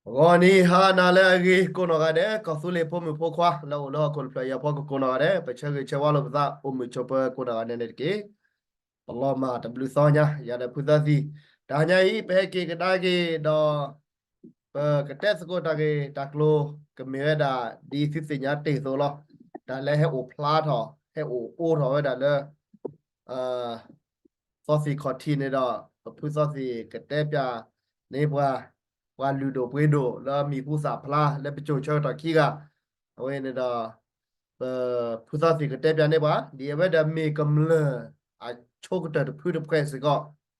ဂီၤနံၤဟါနၤလၢအဂ့ၤကိးနီၢ်ဂၤဒဲး ကီၢ်သူလ့ၤဖိမုၣ်ဖိခွါ လၢအိၣ်လၢဟီၣ်ခိၣ်တဖျၢၣ်အံၤအဖီခိၣ်ကိးနီၢ်ဂၤဒဲး ပဆၢဂ့ၤဆၢဝါလိာ်ပသး အိၣ်မုာ်ဆိးပၢၤကိးနီၢ်ဂၤဒဲးန့ၣ်တက့ၢ်. ပလီၤမၢ်တဘျုးသီညါ ယၤဒီးဖုသီသံ တဟါညါအံၤ ပဟဲက့ၤကဒါက့ၤဒီး ပကတဲသကိးတၢ်ဂ့ၢ်တၢ်ကျိၤ ကမ့ၢ်ဝဲဒၣ် ဒ်သုသ့ၣ်ညါတ့ၢ်အသိးလီၤ. တၢ်လၢဟဲအိၣ်ဖျါထီၣ် ဟဲအိၣ်အိးထီၣ်ဝဲဒၣ်လၢ သီသံၣ်ခီၣ်ထံးန့ၣ်ဒီး ပဖုသီသံၣ်ကတဲပၠးန့ၢ်ပှၤ ပှၤလုၢ်ဒိၣ်ပှ့ၤဒိၣ်လၢမံၤဟူသၣ်ဖျါ လၢပစိၤဆၢကတီၢ်ခံဂၤ အဝဲန့ၣ်ဒီး ပဖုသီသံၣ်ကတဲပၠးန့ၢ်ပှၤ ဒ်အဝဲဒၣ်မ့ၢ်ကမျၢၢ်အဆိကတၢၢ်တဖုတဖှဲးစ့ၢ်ကီး က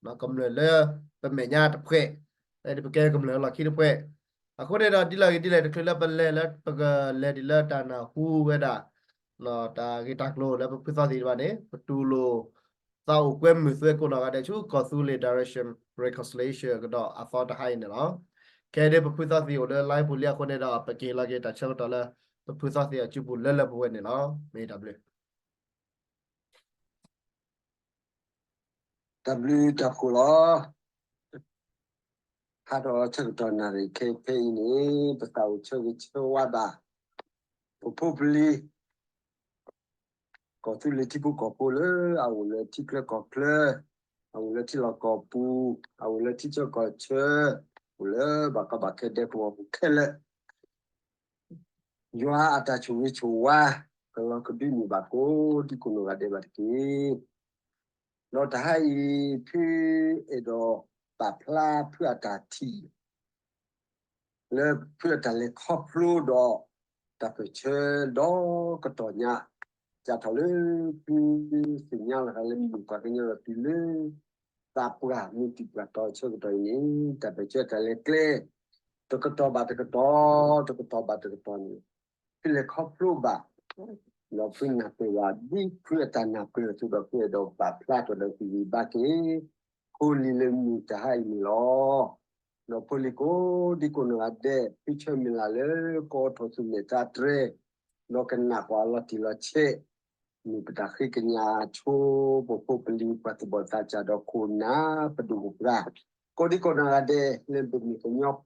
မျၢၢ်လၢပမဲာ်ညါတဖှဲး လၢပကဲကမျၢၢ်လီၢ်ခံတဖှဲး အဃိန့ၣ်ဒီး ဒ်လဲၣ်ဂ့ၤဒ်လဲၣ်တချုးလၢပလဲၤလၢပကလဲၤဒ်လၢတၢ်နၢ်ဟူဝဲဒၣ် တၢ်ဂ့ၢ်တၢ်ကျိၤလၢပဖုသီသံၣ်တဖၣ်န့ၣ် ပတူၢ်လိာ် သးအိၣ်ကွဲမုာ်သွဲကိးနီၢ်ဂၤဒဲးဆူ ကီၢ်သူလ့ၤ direction reconciliation ကဒီးအသီတဟါအံၤန့ၣ်လီၤ. ခဲအံၤဒ်ပဖုသီသံၣ်အိၣ်လၢ line ပူၤလံအဃိန့ၣ်ဒီး ပကဟ့ၣ်လီၤက့ၤတၢ်ဆၢကတီၢ်လၢ ပဖုသီသံၣ်အစုပူၤလၢလၢပှဲၤပှဲၤန့ၣ်လီၤ. မ့ၢ်တၢ်ဘျုး တၢ်ဘျုးတၢ်ဖှိၣ်လီၤ. ဟါထီၣ်ဆၢကတီၢ်နၣ်ရံၣ်ခဲခဲအံၤန့ၣ် ပသးအိၣ်ဆၢဂ့ၤဆၢဝါဘၣ် ပဖိပလံၤ ကီၢ်သူလ့ၤထံဖိကီၢ်ဖိလၢအအိၣ်လၢထံချၢကီၢ်ချၢ, အအိၣ်လၢထံလီၢ်ကီၢ်ပူၤ, အအိၣ်လၢထံဆၢကီၢ်ဆၢ, အိၣ်လၢဘၣ်ကီဘၣ်ခဲဒဲကဝီၤပူၤခဲလၢာ် ယွၤအတၢ်ဆိၣ်ဂ့ၤဆိၣ်ဝါ ကလီၤကဒုးန့ၢ်ဘၣ်ကိးဒံကိးနီၢ်ဂၤဒဲးဘၣ်တက့ၢ်. ဒီးတဟါအံၤ ဖုအဲၣ်ဒိးပာ်ဖျါဖုအတၢ်ထံၣ် လၢဖုအတၢ်လဲၤခီဖျိဒီး တၢ်ပၢၢ်ဆၢဒီကတီၢ်ညါ စးထီၣ်လၢဖုသ့ၣ်ညါလီၤသးလၢမုၢ်ပှၤကညီဒီးတုၤလၢ သးပှၢ်မုၢ်တံၢ်ပှၢ်တီၤဆၢကတီၢ်အံၤန့ၣ် တၢ်ပၢၢ်ဆၢတၢ်လဲၤကျဲ တကတီၢ်ဘၣ်တကတီၢ် တကတီၢ်ဘၣ်တကတီၢ်န့ၣ် ဖုလဲၤခီဖျိဘၣ် ဒီးဖုနၢ်ပၢၢ်ဘၣ် ဒ်ဖုအတၢ်နၢ်ပၢၢ်အသိးဒီး ဖုအဲၣ်ဒိးပာ်ဖျါထီၣ်ဒီးဟ့ၣ်ဂံၢ်ဘါက့ၤ ဖိလံၤလၢမုၢ်တဟါအံၤန့ၣ်လီၤ. ဒီးဖိလံၤကိးဒံကိးနီၢ်ဂၤဒဲး ဖုဆၢမုၢ်လၢ်လၢကအိးထီၣ်ဆူမဲာ်သၣ်တြဲၤ ဒီးကနၣ်ကွၢ်လီၤတံၢ်လီၤဆဲး မ့ၢ်ပတၢ်ဃ့ကညးဆိ ပဖိပလံၤ ပှၤသူၣ်ဘီၣ်သးစၢ်ဒီးခိၣ်နၢ် ပဒိၣ်ပပှၢ် ကိးဒံကိးနီၢ်ဂၤဒဲး လၢပမ့ၢ်ကညီဖိ မိၢ်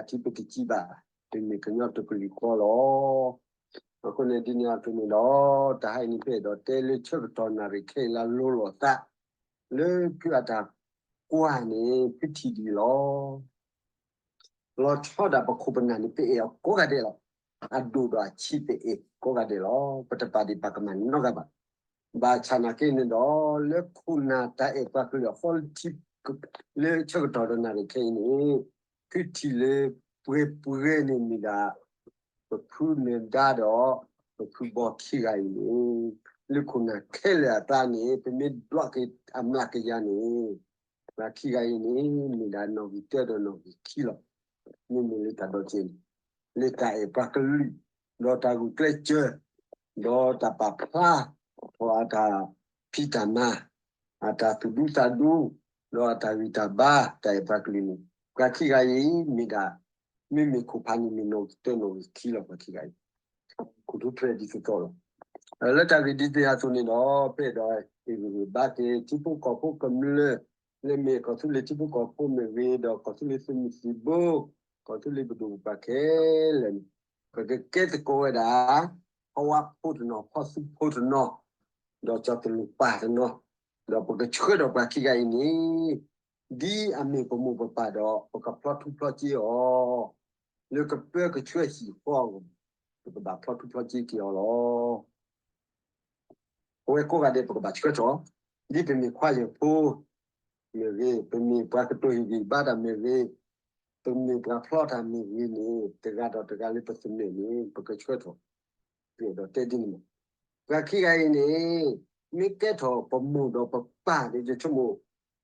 ထံပၢ်ထံပတကံဘၣ် ပမ့ၢ်ကညီတကလုာ်ဃီလီၤ. အဃိန့ၣ်ဒ်န့ၣ်အသိးန့ၣ်ဒီး တဟါအံၤန့ၣ် ဖုအဲၣ်ဒိးတဲလၢဆၢကတီၢ်နၣ်ရံၣ်ခဲအံၤလၢလိၤလိာ်သး လၢဖုအတၢ်ကွၢ်န့ၣ် ဖုထံၣ်ဒ်အံၤလီၤ. လီၤဆီဒၣ်ပခိၣ်ပနၢ်န့ၣ် ပအဲၣ်အီၤကိးဂၤဒဲးလီၤ. အဒိၣ်ဒီးအဆံးပအဲၣ်ကိးဂၤဒဲးလီၤ. ပတပာ်ဒံးပာ်ကမၣ်နီတဂၤဘၣ်. ဘၣ်ဆၣ်နာ်က့န့ၣ်ဒီး လၢခိၣ်နၢ်တၢ်အဲၣ်ပှၤကလုာ်အဃိ လၢဆၢကတီၢ်ဒီးနၣ်ရံၣ်ခဲအံၤန့ၣ် ဖုထံၣ်လၢပှဲၤပှဲၤန့ၣ်မ့ၢ်ဒၣ် ပဖုမဲာ်ဒါဒီး ပဖုဘီခံဂၤအံၤန့ၣ် လၢခိၣ်နၢ်ခဲလၢာ်အကျါန့ၣ် ပမ့ၢ်ဒွးက့ၤအမျးကယၤန့ၣ် ပှၤခံဂၤအံၤန့ၣ် မ့ၢ်ဒၣ်နီၣ်ဂံၢ်တၢဒီးနီၣ်ဂံၢ်ခံလီၤ. မ့မ့ၢ်လၢတၢ်ဒိးစဲးန့ၣ် လၢတၢ်အဲၣ်ပှၤကလုာ် ဒီးတၢ်ဂုာ်ကျဲးစၢး ဒီးတၢ်ပာ်ဖျါထီၣ်အတၢ်ဖံးတၢ်မၤ အတၢ်သူၣ်ဒူသးဒူ ဒီးအတၢ်ဂံၢ်တၢ်ဘါ တၢ်အဲၣ်ပှၤကလုာ်န့ၣ် ပှၤခံဂၤအံၤ မ့ၢ်ဒၣ် မ့မ့ၢ်ခိၣ်ဖးန့ၣ်မ့ၢ်နီၣ်ဂံၢ်တၢနီၣ်ဂံၢ်ခံလီၤ ပှၤခံဂၤအံၤ ခိၣ်ထူဖျဲးဒ်သိးသိးလီၤ. လၢတၢ်ဂ့ၢ်ဒ်သိးအသိးန့ၣ်ဒီး ဖဲဒီး ဟ့ၣ်ဂံၢ်ဟ့ၣ်ဘါက့ၤ ထံဖိကီၢ်ဖိကမျၢၢ် လၢမ့ၢ်ကီၢ်သူလ့ၤထံဖိကီၢ်ဖိမ့ၢ်ဂ့ၤ ဒီးကီၢ်သူလ့ၤသုးမုၢ်သံၣ်ဘိ ကီၢ်သူလ့ၤပဒိၣ်ပပှၢ်ခဲလၢာ်န့ၣ် ပကကဲသကိးဝဲဒၣ် ဖီဝါဖိတနီၤ ဖီသူဖိတနီၤ ဒီးကၠီၤတလူၢ်ပၢ်တနီၤ ဒီးပကဆှၢထီၣ်ပှၤခံဂၤအံၤန့ၣ် ဒ်အမ့ၢ်ပမိၢ်ပပၢ်ဒီး ပကဖျီထူဖျီက့ၤအီၤ လၢကပၢကဆှၢဟံၣ်ဃီအဂီၢ် ပကဘၣ်ဖျီထူဖျီက့ၤက့ၤအီၤလီၤ. ပဝဲကိးဂၤဒဲး ပကဘၣ်ဆှၢထီၣ် ဒ်ပမ့ၢ်ခွါယဲၢ်ဖိမ့ၢ်ဂ့ၤ, ပမ့ၢ်ပှၤကတိၤဟ့ၣ်ဂံၢ်ဘါတၢ်မ့ၢ်ဂ့ၤ, ပမ့ၢ်ပှၤဖျီတၢ်မ့ၢ်ဂ့ၤန့ၣ် တဂၤဒီးတဂၤလၢပသနၢၣ်န့ၣ် ပကဆှၢထီၣ် ဒီးတဲဒ်န့ၣ်မး, ပှၤခံဂၤအံၤန့ၣ် မ့ၢ်ကဲထီၣ်ပမိၢ်ဒီးပပၢ်န့ၣ် ယဆိကမိၣ်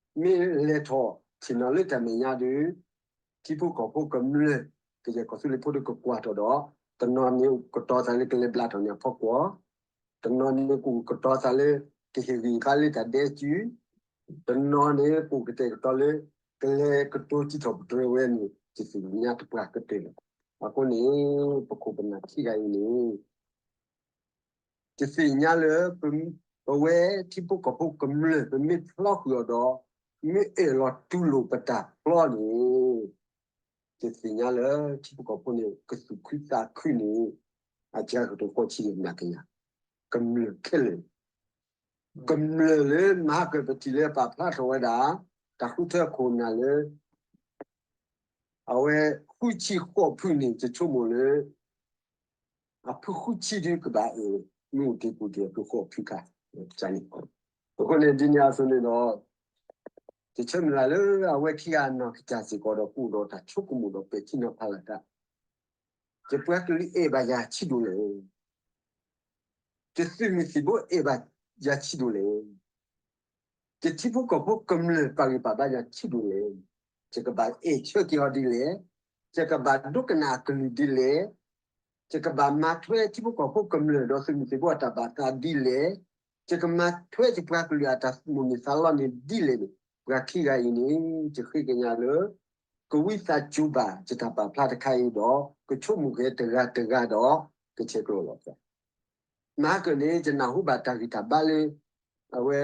မ့ၢ်လဲၤထီၣ်ထံၣ်နီၤလၢတၢ်မဲာ်ညါဒီး ထံဖိကီၢ်ဖိကမျၢၢ် ကယဲၢ်ကီၢ်သူလ့ၤဖိဒီးကကွၢ်ထီၣ်ဒီး တနီၤန့ၣ်ကတီၤသးလၢကလဲၤဘျးထီၣ်န့ၢ်အဖီကွီၢ်, တနီၤန့ၣ်ကကတီၤသးလၢ ကဟ့ၣ်ဂံၢ်ဘါလၢတၢ်ဒဲစု, တနီၤန့ၣ်ကကတဲာ်ကတီၤလၢ ကလဲၤကတိၤစံးထီၣ်ပတြၢၤဝဲန့ၣ် တသ့ၣ်ညါတပှၢ်ကတၢၢ်လီၤ. အဃိန့ၣ် ပခိၣ်ပနၢ်ခံဂၤအံၤန့ၣ် တသ့ၣ်ညါလၢ ပဝဲထံဖိကီၢ်ဖိကမျၢၢ် ပမ့ၢ်ဖျီဃုာ်အီၤဒီး မ့ၢ်အၢၣ်လီၤတူၢ်လိာ်ပတၢ်ဖျီန့ၣ် ယသ့ၣ်ညါလၢထံဖိကီၢ်ဖိန့ၣ် ကသူၣ်ခုသးခုန့ၣ် အစှၤကတၢၢ်ဃိးဆံယဲၢ်နၣ်ကယၤ, ကမျၢၢ်ခဲလၢာ်, ကမျၢၢ်လၢမၤဟါကၢၣ်ပထံၣ်လၢပာ်ဖျါထီၣ်ဝဲဒၣ် တၢ်ဃုထၢခိၣ်နၢ်လၢ အဝဲဃုဆံဃိးဖုန့ၣ် ယဆိကမိၣ်လၢ အဖုဃုဆံဒုကဘၣ်အၢၣ် မ့ၢ်အိၣ်တ့ၢ်ပူၤတ့ၢ်အဖုဃိးဖုခါန့ၣ်. အဃိန့ၣ်ဒ်န့ၣ်အသိးန့ၣ်ဒီး ယဆၢမုၢ်လၢ်လၢအဝဲခံဂၤနီၢ်ကစၢ်စ့ၢ်ကီးဒီး ကအိၣ်ဒီးတၢ်ဆိကမိၣ်ဒီးပဲာ်ထံနီၤဖးလၢတၢ်, ယပှၤကလုာ်အဲၣ်ဘၣ်ယၤဆံးဒိၣ်လဲၣ်, ယသုးမုၢ်သံၣ်ဘိအဲၣ်ဘၣ်ယၤဆံးဒိၣ်လဲၣ်, ယထံဖိကီၢ်ဖိကမျၢၢ်ပာ်ဂံၢ်ပာ်ဘါယၤဆံးဒိၣ်လဲၣ်, ယကဘၣ်အဲၣ်ဆၢက့ၤအီၤဒ်လဲၣ်, ယကဘၣ်ဒိကနၣ်အကလုၢ်ဒ်လဲၣ်, ယကဘၣ်မၤထွဲထံဖိကီၢ်ဖိကမျၢၢ်ဒီးသုးမုၢ်သံၣ်ဘိအတၢ်ဘၣ်သးဒ်လဲၣ်, ယကမၤထွဲယပှၤကလုာ်အတၢ်မိၣ်န့ၢ်သးလီန့ၣ်ဒ်လဲၣ်န့ၣ် ပှၤခံဂၤအံၤန့ၣ် ယဃ့ကညးလၢ ကဝံသးစူၤဘၣ်ယတၢ်ပာ်ဖျါတခါအံၤဒီး ကဆိကမိၣ်က့ၤတဂၤတဂၤဒီး ကဆဲးကျိးလီၤ. မဟါကၢၣ်န့ၣ် ယနၢ်ဟူဘၣ်တၢ်ဂံၢ်တၢ်ဘါလၢ အဝဲ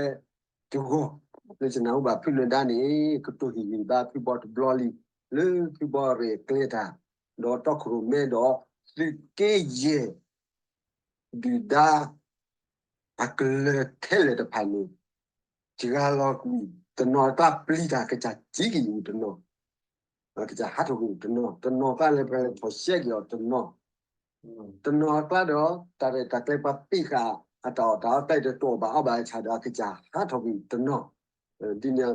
တဂီၢ် လၢယနၢ်ဟူဘၣ်ဖုနၢၤဒါန့ၣ် ကတိၤဟ့ၣ်ဂံၢ်ဘါဖုဘီတဘျီလံ လၢဖုဘီရဲၣ်ကျဲၤတၢ် ဒီးတီခိၣ်ရိၣ်မဲဒီး သုးက့ယဲၢ် ဒုၣ်ဒါ အကလၢၤခဲလၢာ်တဖၣ်န့ၣ် စှၤလီၤကွံာ် တနီၤအကျါပျံၤတၢ် ကစၢ်စံးက့ၤအူတနီၤ ကစၢ်ဟးထီၣ်ကွံာ်တနီၤ, တနီၤကျါလၢပှၤလဲၤထီၣ်ရှဲက့ၤအီၤတနီၤ, တနီၤအကျါဒီး တၢ်ရဲၣ်တၢ်ကျဲၤပှၤပံးဃာ် အတၢ်အီၣ်တၢ်အီကျဲဒီးတအိၣ်ဘၣ်အီဘၣ်ဆၣ်ဒီး အကစၢ်ဟးထီၣ်ကွံာ်တနီၤ, ဒ်န့ၣ်အသိးန့ၣ်ဒီး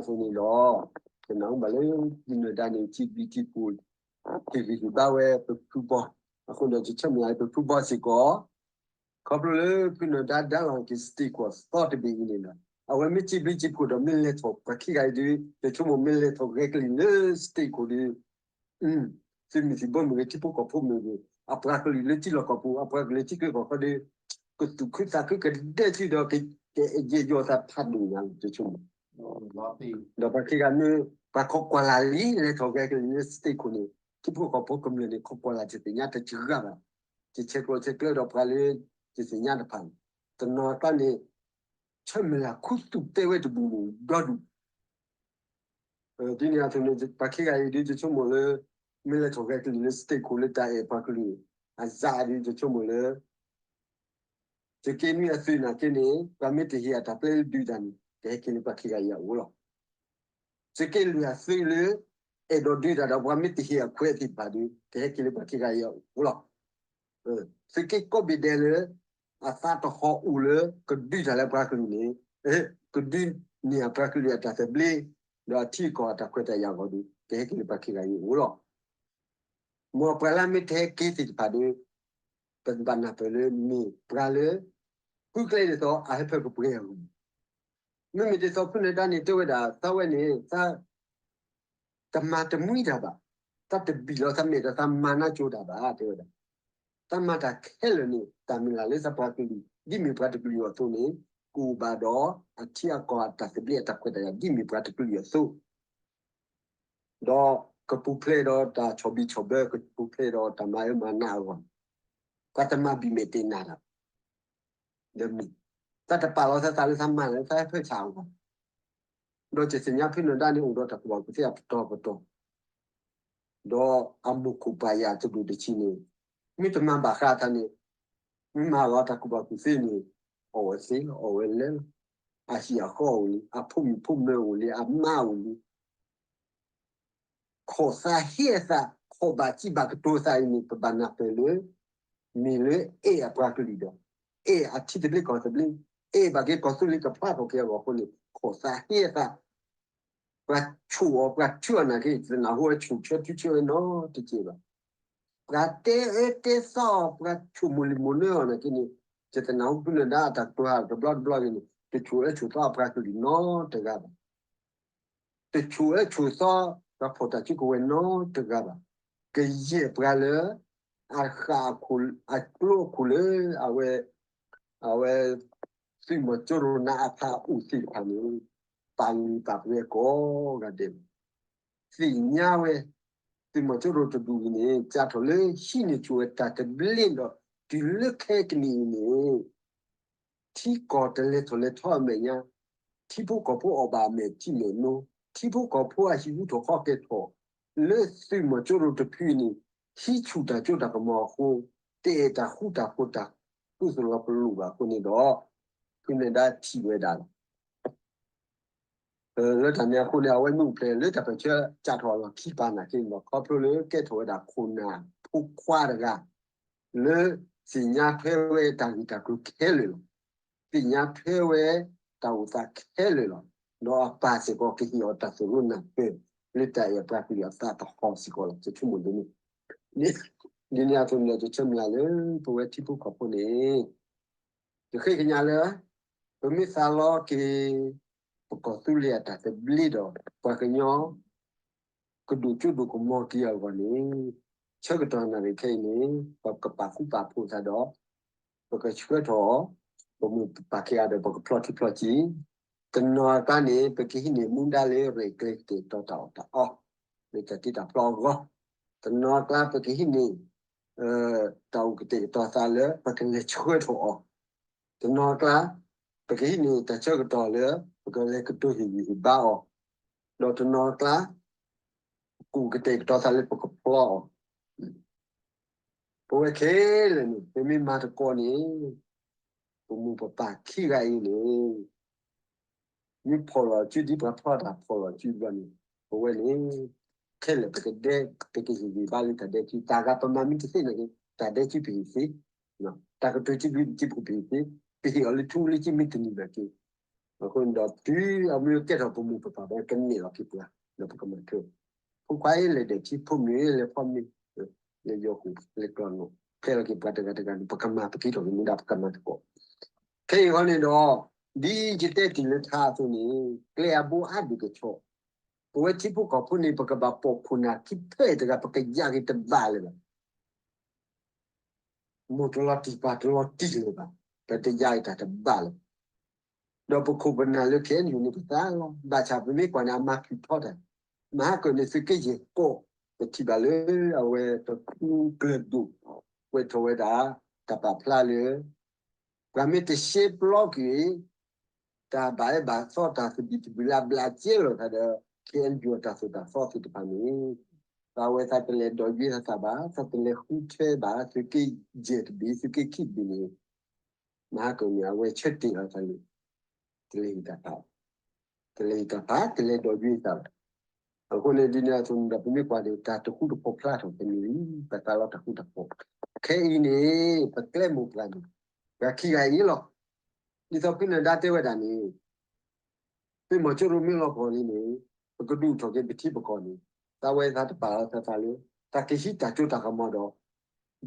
ယနၢ်ဟူဘၣ်လၢ ဒ်နၢၤဒါန့ၣ် စံးဘျုးစံးဖှိၣ် ဟ့ၣ်ဂံၢ်ဟ့ၣ်ဘါဝဲပဖုဘီ, အဃိဒီးယဆၢမုၢ်လၢ်ပဖုဘီစ့ၢ်ကီး ခီဖျိလၢဖုနၢၤဒါဒါလီၤက့ၤ state ခိၣ်အသီတဘ့ၣ်အံၤန့ၣ်ဒီး အဝဲမ့ၢ်စံးဘျုးစံးဖှိၣ်ဒီးမ့ၢ်လဲၤထီၣ်ပှၤခံဂၤအံၤဒီး ယဆိကမိၣ်မ့ၢ်လဲၤထီၣ်ဂဲၤကလံၤလၢ state ခိၣ်ဒီး သုးမုၢ်သံၣ်ဘိမ့ၢ်ဂ့ၤ ထံဖိကီၢ်ဖိမ့ၢ်ဂ့ၤ အပှၤကလုာ်လၢထံလီၢ်ကီၢ်ပူၤ အပှၤကလုာ်လၢထံချၢကီၢ်ချၢဒီး ကသူၣ်ခုသးခုကဒဲစုဒီး ကအဲၣ်ယဲၢ်ယီၤသးဖးဒိၣ်ညါလီၤ ယဆိကမိၣ် ဒီးပှၤခံဂၤမ့ၢ် ပှၤခိးကွၢ်လၢ်လံ လဲၤထီၣ်ဂဲၤကလံၤလၢ state ခိၣ်န့ၣ် ထံဖိကီၢ်ဖိကမျၢၢ်န့ၣ် ခိးကွၢ်လၢ် ယသ့ၣ်ညါတစှၤဘၣ်, ယဆဲးကျိးဆဲးကျၢဒီးပှၤလၢ ယသ့ၣ်ညါတဖၣ်န့ၣ် တနီၤကျါန့ၣ် ဆၢမုၢ်လၢ်ခူသူၣ်တဲဝဲတဘူၣ်န့ၣ် ဒီဒူၣ် ဒ်န့ၣ်အသိးန့ၣ် ပှၤခံဂၤအံၤဒ်ယဆိကမိၣ်လၢ မ့ၢ်လဲၤထီၣ်ဂဲၤကလံၤလၢ state ခိၣ်လၢတၢ်အဲၣ်ပှၤကလုာ် အစးဒ်ယဆိကမိၣ်လၢ သုးက့နွံအသုးနာ်က့န့ၣ် ပှၤမ့ၢ်တဟ့ၣ်အတၢ်ပျဲလၢဒုးတၢ်န့ၣ် ကဟဲက့ၤလၢပှၤခံဂၤအံၤအအိၣ်လီၤ. သုးက့လွံၢ်အသုးလၢ အဲၣ်ဒိးဒုးတၢ်ဒီးပှၤမ့ၢ်တဟ့ၣ်အခွဲးသ့ၣ်တဖၣ်ဒီး ကဟဲက့ၤလၢပှၤခံဂၤအံၤအအိၣ်လီၤ. သုးက့ကိးဘ့ၣ်ဒဲးလၢ အသးတဟီၣ်အိၣ်လၢ ကဒုးတၢ်လၢပှၤကလုာ်န့ၣ် ကဒုးန့ၢ်အပှၤကလုာ်အတၢ်သဘျ့ ဒီးအထံအကီၢ်အတၢ်ခွဲးတၢ်ယာ်အဂီၢ်ဒီး ကဟဲက့ၤလၢပှၤခံဂၤအံၤအအိၣ်လီၤ. မ်ပှၤလၢမ့ၢ်တဟဲက့ၤသ့ၣ်တဖၣ်ဒီး ပဘၣ်နၢ်ပၢၢ်လၢမ့ၢ်ပှၤလၢ ဃုကျဲဒ်သိးအဟၢဖၢကပှဲၤအဂီၢ် မ့မ့ၢ်ဒ်သိး ဖုနၢၤဒါန့ၣ်တဲဝဲဒၣ် သးဝဲန့ၣ် သးတမၤတမှံတၢ်ဘၣ်, သးတဘံၣ်လီၤသးမဲာ်ဒီးသးမၤနါကၠိတၢ်ဘၣ် တဲဝဲဒၣ်. သးမၤတၢ်ခဲလၢာ်န့ၣ် တၢ်မုၢ်လၢ်လၢသးပှၤကလုာ် ဒ်မ့ၢ်ပှၤတကလုာ်အသိးန့ၣ် ကအိၣ်ဘၣ်ဒီးအထံအကီၢ်အတၢ်သဘျ့အတၢ်ခွဲးတၢ်ယာ် ဒ်မ့ၢ်ပှၤတကလုာ်အသိး ဒီးကပူၤဖျဲးဒီးတၢ်ဆီၣ်ဘံၣ်ဆီၣ်ဘၢ ကပူၤဖျဲးဒီးတၢ်မၤအၢမၤနးအဂီၢ်, သးတမၤဘံၣ်မဲာ်တဲာ်နၤတၢ် ဒီးမ့ၢ် သးတပာ်လီၤသးသးလၢသးမၤလၢသးဟၢဖၢဆးအဂီၢ်, ဒီးယသ့ၣ်ညါဖုနၢၤဒါန့ၣ် အိၣ်ဒီးတၢ်ကူၣ်ဘၣ်ကူၣ်သ့အပတီၢ်ပတီၢ်, ဒီးအမိၢ်ခိၣ်ပၢ်ယာ်တဒူၣ်တဆံန့ၣ် မ့ၢ်တမၤဘၣ်ဃးအသးန့ၣ် မ့ၢ်မၤလီၤတၢ်ကူၣ်ဘၣ်ကူၣ်သ့န့ၣ် အီၣ်ဝဲသ့လီၤ အီၣ်ဝဲလဲလီၤ, အဟံၣ်အဃီအိၣ်လံ, အဖိမုၣ်ဖိမၢၤအိၣ်လံ, အမါအိၣ်လံ ခိးသးဟ့အသး ခိးဘၣ်စံးဘၣ်ကတိၤသးအံၤန့ၣ် ပဘၣ်နၢ်ပၢၢ်လၢ မ့ၢ်လၢအဲၣ်အပှၤကလုာ်ဒီး အဲၣ်အထံသဘျ့ကီၢ်သဘျ့, အဲၣ်ဘၣ်က့ၤကီၢ်သူလ့ၤကဖျါထီၣ်က့ၤအဂီၢ်အဃိန့ၣ် ခိးသးဟ့အသး, ပှၤဆိၣ်အီၤ ပှၤထုအီၤနာ်က့ ယတနၢ်ဟူအဆိၣ်ဆၢထုဆၢဝဲနီတကဲဘၣ်. ပှၤတဲအၢတဲသီအီၤ ပှၤဆိၣ်မိၢ်လံၢ်မိၢ်နၢအီၤနာ်က့န့ၣ် ယတနၢ်ဟူဖုနၢၤဒါအတၢ်ကတိၤတဘျီတဘျီဂ့ၤန့ၣ် တဆိၣ်အၢဆိၣ်သီအပှၤကလုာ်နီတဂၤဘၣ်. တဆိၣ်အၢဆိၣ်သီ ပှၤဖီၣ်တၢ်စုကဝဲၤနီတဂၤဘၣ်. ကယဲၢ်ပှၤလၢ အဃၣ်အကျိအခိၣ်လၢ အဝဲ အဝဲ သုးမီၤကၠိရိၤနးအဖးအိၣ်သ့ၣ်တဖၣ်န့ၣ် ပာ်လုၢ်ပာ်ပှ့ၤကိးဂၤဒဲးလီၤ. သ့ၣ်ညါဝဲ သုးမီၤကၠိရိၤတဒူၣ်အံၤန့ၣ် စးထီၣ်လၢဟံးန့ၢ်ဆိၣ်ဝဲတၢ်သဘျ့ဒီး တုၤလၢခဲကနံၣ်အံၤန့ၣ် ထံကီၢ်တလဲၤထီၣ်လဲၤထီအမဲာ်ညါ, ထံဖိကီၢ်ဖိအီၣ်ဘၣ်အမဲာ်ထံမဲာ်နိ, ထံဖိကီၢ်ဖိအဟံၣ်အူထီၣ်ဃီကဲၤထီၣ်, လၢသုးမီၤကၠိရိၤတဖုအံၤန့ၣ် ဟံးဆူၣ်တၢ်စိတၢ်ကမီၤအဃိ, တအဲၣ်တၢ်ဃူတၢ်ဖိးတၢ်ဃူသလီၤပလိာ်ဘၣ်အဃိန့ၣ်ဒီး, ဖုနဲၣ်ဒါထံၣ်ဝဲဒၣ်လီၤ. လၢတၢ်န့ၣ်အဃိန့ၣ် အဝဲမ့ၢ်အိၣ်ဖျဲၣ်လၢတၢ်ပၢၢ်ဆၢကးထီၣ်အလီၢ်ခံပာ်နာ်က့န့ၣ်ဒီး ခီဖျိလၢကဲထီၣ်ဝဲဒၣ်ခိၣ်နၢ်ဖိခွါတဂၤ လၢသ့ၣ်ညါထွဲဝဲတၢ်ဂ့ၢ်တၢ်ကျိၤခဲလၢာ်လီၤ. သ့ၣ်ညါထွဲဝဲတၢ်အိၣ်သးခဲလၢာ်လီၤ. ဒီးအပၢ်စ့ၢ်ကီးကဟ့ၣ်အီၤတၢ်သိၣ်လိနၢ်ပၢၢ် လၢတၢ်အဲၣ်ပှၤကလုာ်အသးသဟီၣ်စ့ၢ်ကီးလီၤ. ယဆိကမိၣ်ဒ်န့ၣ်, ဒ်န့ၣ်အသိးန့ၣ်ဒီး ယဆၢမုၢ်လၢ်လၢပဝဲထံဖိကီၢ်ဖိန့ၣ် ယဃ့ကညးလၢ ပမ့ၢ်သးလီက့ၤ ပကီၢ်သူလ့ၤအတၢ်သဘျ့ဒီး ပှၤကညီ ကဒိၣ်စိဒိၣ်ကမီၤက့ၤအဂီၢ်န့ၣ်, ဆၢကတီၢ်နၣ်ရံၣ်ခဲအံၤန့ၣ် ပကပာ်ဃူပာ်ဖိးသးဒီး ပကဆှၢထီၣ် ပမိၢ်ပပၢ်ခံဂၤဒီး ပကဖျီထံဖျီကီၢ်, တနီၤအကျါန့ၣ် ပကဟံးန့ၢ်မူဒါလၢရဲၣ်ကျဲၤကတဲာ်ကတီၤတၢ်အီၣ်တၢ်အီ လၢတၢ်တ့တၢ်ဖျီအဂီၢ်, တနီၤအကျါ ပကဟံးန့ၢ် တၢ်အိၣ်ကတဲာ်ကတီၤသးလၢ ပကလဲၤဆှၢထီၣ်အီၤ, တနီၤအကျါ ပကဟံးန့ၢ်တၢ်ဆၢကတီၢ်လၢ ပကလဲၤကတိၤဟ့ၣ်ဂံၢ်ဟ့ၣ်ဘါအီၤ, ဒီးတနီၤအကျါ ပကအိၣ်ကတဲာ်ကတီၤသးလၢပကဖျီအီၤ ပဝဲခဲလၢာ်န့ၣ် ပမ့ၢ်မၤသကိးန့ၣ် ပမိၢ်ပပၢ်ခံဂၤအံၤန့ၣ် မ့ၢ်ဖီၣ်လီၤစုဒ်ပှၤဖီၣ်တၢ်ဖီၣ်လီၤစုဘျီန့ၣ် ပဝဲန့ၣ် ခဲလၢာ်ပကဒဲ ပကဟ့ၣ်ဂံၢ်ဘါလၢတၢ်ဒဲစု တၢ်ဂၤပမၤမ့ၢ်တသ့နာ်က့ တၢ်ဒဲစုပဟ့ၣ်သ့, တၢ်ကတိၤစုဘျုးစုဖှိၣ်ပဟ့ၣ်သ့, ပဟ့ၣ်အီၤလၢထူလၢစုမ့ၢ်တန့ၢ်ဘၣ်က့ အဃိန့ၣ်ဒီး တုၤအမ့ၢ်ကဲထီၣ်ပမိၢ်ပပၢ်ဘၣ် ကန့ၢ်လီၤက့ၤပှၤ ဒီးပကမၤထွဲ ဖိခွါအံၤလဲၤဒဲးထံ ဖိမုၣ်အံၤလဲၤဖီမ့ၤ လဲၤယီၤဃိၣ် လဲၤကျီၢ်နီၣ် ဖဲလီၤက့ၤပှၤတဂၤတဂၤန့ၣ် ပကမၤပက့ၤထီၣ်က့ၤမူဒါ ပကမၤသကိး ခဲအံၤဃီန့ၣ်ဒီး ဒ်ယတဲတ့ၢ်လၢထါအသိးန့ၣ် ကျဲအဘိအါဒံးကဆီ, ပဝဲထံဖိကီၢ်ဖိန့ၣ် ပကဘၣ်ပိာ်ခိၣ်နၢ်ခံဖဲတဂၤ ပကယၢ်က့ၤတဘၣ်လၢၤဘၣ် မိၢ်တလီၤတံၢ်ပၢ်တလီၤတံၢ်လၢၤဘၣ်, ပတယၢ်အံၤတၢ်တဘၣ်လၢၤ, ဒီးပခိၣ်ပနၢ်လၢ ခဲအံၤန့ၣ် ပသးလီၤ, ဘၣ်ဆၣ်ပမ့ၢ်ကွၢ်န့ၣ် အမၤဖုၣ်ထီတၢ်, မဟါကၢၢ်န့ၣ် သုးက့ယဲၢ်ကီၢ် ပထံၣ်ဘၣ်လၢအဝဲတဖုကျၢၤဒိၣ် ကွဲးထီၣ်ဝဲဒၣ် တၢ်ပာ်ဖျါလၢ ပှၤမ့ၢ်တရှဲပျီကွံာ် တၢ်ဘၣ်အဲၣ်ဘၣ်သီတၢ်သဘံၣ်သဘုၣ်လၢအဘျးကဲလီၤသးဒီး ခဲအံၤ တၢ်သိၣ်တၢ်သီသ့ၣ်တဖၣ်န့ၣ် သးဝဲသးတလဲၤဒီးယွဲသးဘၣ်, သးတလဲၤဃုထၢဘၣ်, သုးက့ယဲၢ်တဘ့ၣ် သုးက့ခံဘ့ၣ်န့ၣ် မဟါကၢၢ်န့ၣ် အဝဲဆၢတဲာ်လီၤသးလၢ တလဲၤဟ့ၣ်တၢ်ဖး, တလဲၤဟ့ၣ်တၢ်ဖး တလဲၤဒီးယွဲသးဘၣ်. အဃိန့ၣ် ဒ်န့ၣ်အသိးန့ၣ်ဒီး ပမ့ၢ်ကွၢ်ဒီး တၢ်တဃူတဖိးဖျါထီၣ်တမံၤလံ, ပသးလီၤတၢ်ဃူတၢ်ဖိး, ခဲအံၤန့ၣ် ပကျဲမိၢ်ပှၢ်န့ၣ် ပှၤခံဂၤအံၤလီၤ. ဒ်သိးဖုနၢၤဒါတဲဝဲဒၣ်န့ၣ် သုးမီၤစိရိၤမ့ၢ်လီၤပှီၢ်လံန့ၣ် ပကဒုးအိၣ်ထီၣ်က့ၤပထံပကီၢ်န့ၣ် သးဝဲသးတပာ်လီၤသးသးလၢ တၢ်ကဟံးတၢ်စိတၢ်ကမီၤဒီး ဒီးယွဲသးသး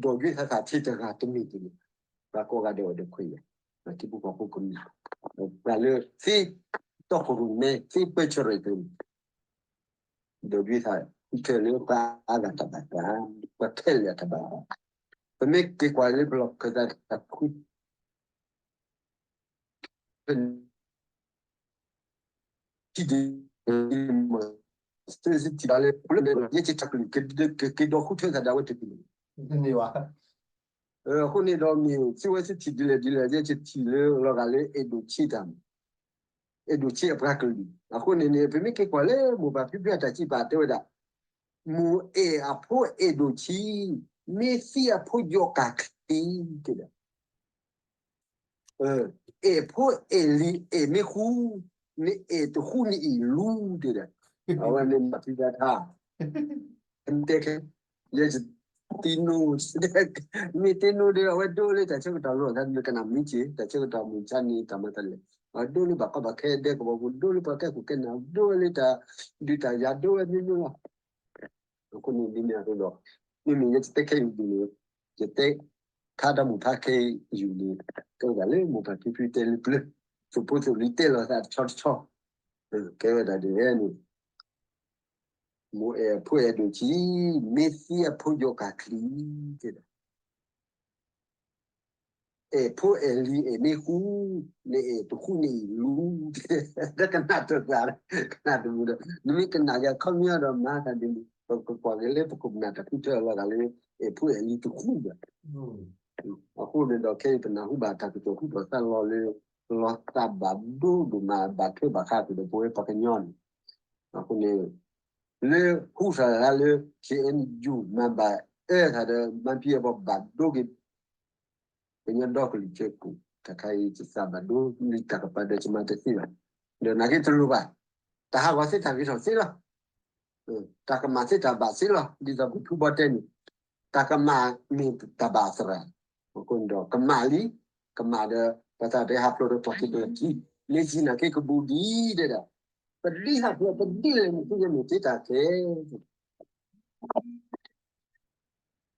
ထံတဂၤတမ့ၢ်တမံၤ, ပှၤကိးဂၤဒဲးအိၣ်ဒီးခွဲးယာ်, ထံဖိကီၢ်ဖိကမျၢၢ်, ပှၤလၢသ့တီခိၣ်ရိၣ်မဲ သ့ပၢဆၢရဲၣ်ကျဲၤန့ၣ် ဒီးယွဲသး ဃုထၢလၢပှၤအါဂၤတၢ်ဘၣ်သး, ပှၤခဲလၢာ်အတၢ်ဘၣ်သး, ပမ့ၢ်က့ၤကွၢ်လၢပလီၢ်ခၢၣ်သးတၢ်ဃု ထံၣ်ဒ် ယဲၢ်ဆံတၢ်ကလုာ် ကက့ၤဒီးဃုထၢသးဒၣ်ဝဲတကလုာ်, အဃိန့ၣ်ဒီးမ့ၢ်သုဝဲသုထံၣ်ဒ်လဲၣ်ဒ်လဲၣ် ယဲၢ်ဆံတၢ်လၢလီၤဂာ်လၢအဲၣ်ဒိးဆံတၢ်မး, အဲၣ်ဒိးဆံအပှၤကလုာ်, အဃိန့ၣ်န့ၣ် ပမ့ၢ်က့ၤကွၢ်လၢမိၢ်ပၢ်ဖံဖုအတၢ်စံးပာ်တဲဝဲဒၣ် မိၢ်အဲၣ်အဖိအဲၣ်ဒိးဆံ, မ့ၢ်သံအဖိယီၤကၣ်ချံ, တဲဒၣ် အဲၣ်ဖိအဲၣ်လံၤအဲၣ်မ့ၢ်ဃူ, နအဲၣ်တဃူနအံၣ်လူၤ တဲဒၣ်, အဝဲန့ၣ်မၤသံဒၣ်ထါ, တဲခဲ, ယဲၢ်ဆံတၢ် တံနိ, မ့ၢ်တံနိဒီး အဝဲဒိလၢတၢ်ဆၢကတီၢ်လိာ်သး နကနၣ်မုၢ်ဆ့ၣ် တၢ်ဆၢကတီၢ်မုၢ်ဆါန့ၣ် တၢ်မၤတၢ်လဲၤ, အဒိလၢဘၣ်ကီဘၣ်ခဲဒဲကဝီၤပူၤ ဒိလၢပှၤကဲခိၣ်ကဲနၢ် ဒိလၢတၢ်ဒုးတၢ်ယၤ ဒိဝဲမ့ၢ်မ့ၢ်လီၤ. အဃိန့ၣ်ဒ်န့ၣ်အသိးဒီး မ့မ့ၢ်ယဲယတဲခဲအံၤဒ်န့ၣ် ယတဲ ခါတၢ်မုၢ်ဖးခဲအံၤန့ၣ် ကဲဝဲဒၣ်လၢမိၢ်ပၢ်ဖံဖုတဲလၢပျၢၤ သုးဖိသုးလံၤတဲလီၤသးတဆီတဆီ ကဲဝဲဒၣ်ဒ်လဲၣ်န့ၣ် မိၢ်အဲၣ်အဖိအဲၣ်ဒိၣ်ဆံ, မ့ၢ်သံအဖိယီၤကၣ်ချံ, တဲဒၣ် အဲၣ်ဖိအဲၣ်လံၤအဲၣ်မ့ၢ်ဃူ, နအဲၣ်တဃူနအံၣ်လူၤ, ကနၣ်တသး, ကနၣ်တမုာ်ဒီး နမ့ၢ်ကနၣ်ယၤခီပညီဒီးမၤသးဒ်န့ၣ် ပကကွၢ်က့ၤလၢပခိၣ်ပနၢ်တၢ်ဃုထၢအလီၢ်ဂၤလၢ အဲၣ်ဖိအဲၣ်လံၤတဃူဘၣ်. အဃိန့ၣ်ဒီးခဲအံၤပနၢ်ဟူဘၣ်တၢ်ကစီၣ်ဟူထီၣ်သါလီၤလၢ လီၤသးဘၣ်ဒိဒိၣ်မးဘၣ်ထွဲဘၣ်ဃးကဒီးပဝဲပှၤကညီန့ၣ်, အဃိန့ၣ် လၢဟူထီၣ်လၢ ခ့ၣ်အဲၣ်ယူၣ် မၤဘၣ်အၢသးဒီး မၤပံအဘီဘၣ်ဒိက့ၤ ကညီဒီကလုာ်စၢဖှိၣ် တခါအံၤ ယသးဘၣ်ဒိလံတၢ်ကပၤဒီး ယမၤတသ့ဘၣ်. ဒီးနာ်က့တလိၣ်ဘၣ်. တၢ်ဟးဂီၤသ့တၢ်ဂ့ၤထီၣ်သ့လီၤ. တၢ်ကမၣ်သ့တၢ်ဘၣ်သ့လီၤ. ဒ်သိးပဖုဘီတဲန့ၣ် တၢ်ကမၣ်မ့ၢ်တၢ်ဘၣ်အသရၣ်. အဃိန့ၣ်ဒီး ကမၣ်လံ, ကမၣ်ဒီး ပသးတဟးဖျိးဒီးပှၤက့ၤဘၣ်လၢခံ, လၢခံနာ်က့ကဘူးဒံးဒဲဒၣ်, ပဒ်ဟးဖျိးပဒ်လဲၣ်န့ၣ် သုကမ့ၢ်သ့တၢ်ခဲ ကီၢ်ဒီးနၤတဂၤဒီးကွ့ ပ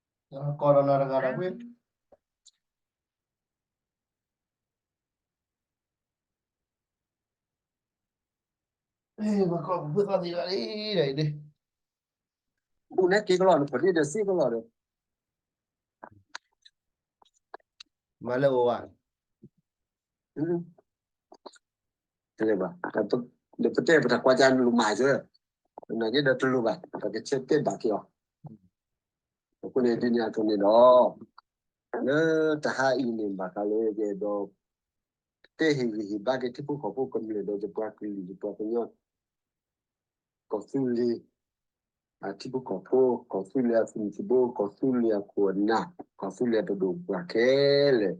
ကီၢ်ပဖုသီသံဂၤလံဒီးအံၤဒ် ဘူးနဲက့ၤကလီၢ်န့ၣ် ပှၤဒ်ဒီးစ့ကလီၢ်ဒီး မၤလၢအိၣ်ဝဲ တလဲၤဘၣ်, ဒီးပတဲပတၢ်ကွၢ်ကၢန့ၣ်လိၣ်မၤစၢၤ, နာ်က့ဒီးတလိၣ်ဘၣ်, ပကဆဲးတဲဘၣ်က့ၤအီၤ. အဃိန့ၣ်ဒ်န့ၣ်အသိးန့ၣ်ဒီး လၢတဟါအံၤန့ၣ် ဘၣ်ဃးလၢယအဲၣ်ဒိး တဲဟ့ၣ်ဂံၢ်ဟ့ၣ်ဘါက့ၤထံဖိကီၢ်ဖိကမျၢၢ်ဒီးယပှၤကလုာ်ယပှၤကညီ ကီၢ်သူလ့ၤ အထံဖိကီၢ်ဖိ, ကီၢ်သူလ့ၤအသုးမုၢ်သံၣ်ဘိ, ကီၢ်သူလ့ၤအခိၣ်အနၢ်, ကီၢ်သူလ့ၤအပဒိၣ်ပပှၢ်ခဲလၢာ်,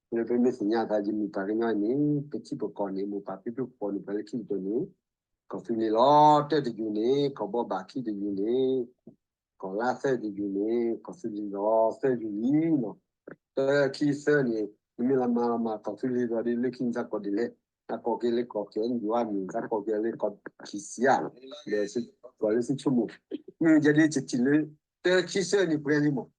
လၢပမ့ၢ်သ့ၣ်ညါသးယမ့ၢ်ပှၤကညီန့ၣ် ပထံပကီၢ်န့ၣ် မိၢ်ပၢ်ဖံဖုကိးန့ၢ်ပှၤလၢခံကတၢၢ်န့ၣ် ကီၢ်သူလ့ၤလီၤ. တၢတယုၢ်န့ၣ် ကီၢ်ဘီဘၣ်, ခံတယုၢ်န့ၣ် ကီၢ်လါ, သၢတယုၢ်န့ၣ် ကီၢ်သူလ့ၤလီၤ. သၢယုၢ်လံလီၤ. တၢခံသၢန့ၣ် နမ့ၢ်လီၤမၤလီၤမၤ ကီၢ်သူလ့ၤလီၤဒီး လၢခံနသးကိးဒ်လဲၣ်, သးကိးက့ၤလၢကီၢ်ခဲအံၤယွၤမ့ၢ် သးကိးက့ၤလၢကီၢ်ခံစံယါ, ဒီးကိးလၢသုဆိကမိၣ်, မ့ၢ်ယဒ်တထံၣ်လၢ တၢခံသၢန့ၣ်ပှဲၤလံမး,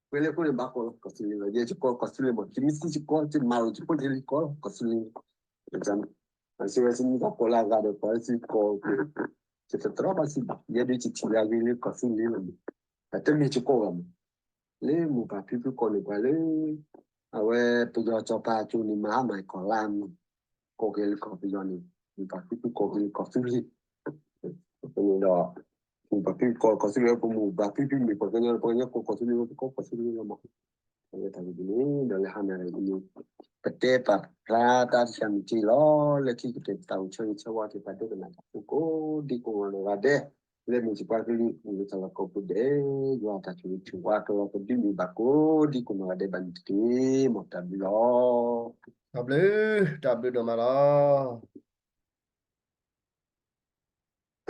ပှဲၤလၢအဃိန့ၣ် ဘၣ်ကိးလီၤကီၢ်သူလ့ၤလီၤ. ယဲယကိးကီၢ်သူလ့ၤမး, ယမ့ၢ်သံယကိး ယမၤလိာ်ယဖိယလံၤကိးလီၤကီၢ်သူလ့ၤလီၤ. စံးဝဲစံးမ့ၢ်သးကိးလၢအဂၤဒီး ကိးလၢသုကိး ယတတြီဘၣ်စံးဘၣ်, ယဲဒၣ်ယထံၣ်လၢအဂ့ၤလၢကီၢ်သူလ့ၤလီၤမး, တမ့ၢ်ယကိးဘၣ်မး, လၢမိၢ်ပၢ်ဖံဖုကိးန့ၢ်ပှၤလၢ အဝဲပယီၤစီၤပၤအစိၤန့ၣ် မၤဟါမၢ်ကီၢ်လါမး, ကိးက့ၤလၢကီၢ်ပယီၤန့ၣ် မိၢ်ပၢ်ဖံဖုကိးက့ၤလၢကီၢ်သူလ့ၤ, အဃိန့ၣ်ဒီး မိၢ်ပၢ်ဖံဖုကိးကီၢ်သူလ့ၤ ပမိၢ်ပၢ်ဖံဖုမ့ၢ်ပှၤကညီ ပှၤကညီကိးကီၢ်သူလ့ၤ ပကိးကီၢ်သူလ့ၤလီၤမး. အဝဲတၢ်ဂ့ၢ်ဒ်န့ၣ် ဒီးလၢဟါနၤအံၤန့ၣ် ပတဲပာ်ဖျါတၢ်တဆံးမုၢ်တ့ၢ်လီၤ. လၢခံကတၢၢ်ပသးအိၣ်ဆၢဂ့ၤဆၢဝါက့ၤပှၤဒိကနၣ်တၢ်ဖိကိးဒံကိးဂၤဒဲး, လၢမုၢ်ဆ့ၣ်ပှၤကလုာ် မုၢ်လၢတၢ်လီၢ်ကိးပူၤဒဲး ယွၤတၢ်ဆိၣ်ဂ့ၤဆိၣ်ဝါကလီၤကဒုးန့ၢ်ဘၣ်ကိးဒံကိးဂၤဒဲးဘၣ်န့ၣ်တက့ၢ်. မ်တၢ်ဘျုးလီၤ. တၢ်ဘျုး, တၢ်ဘျုးဒိၣ်မးလီၤ.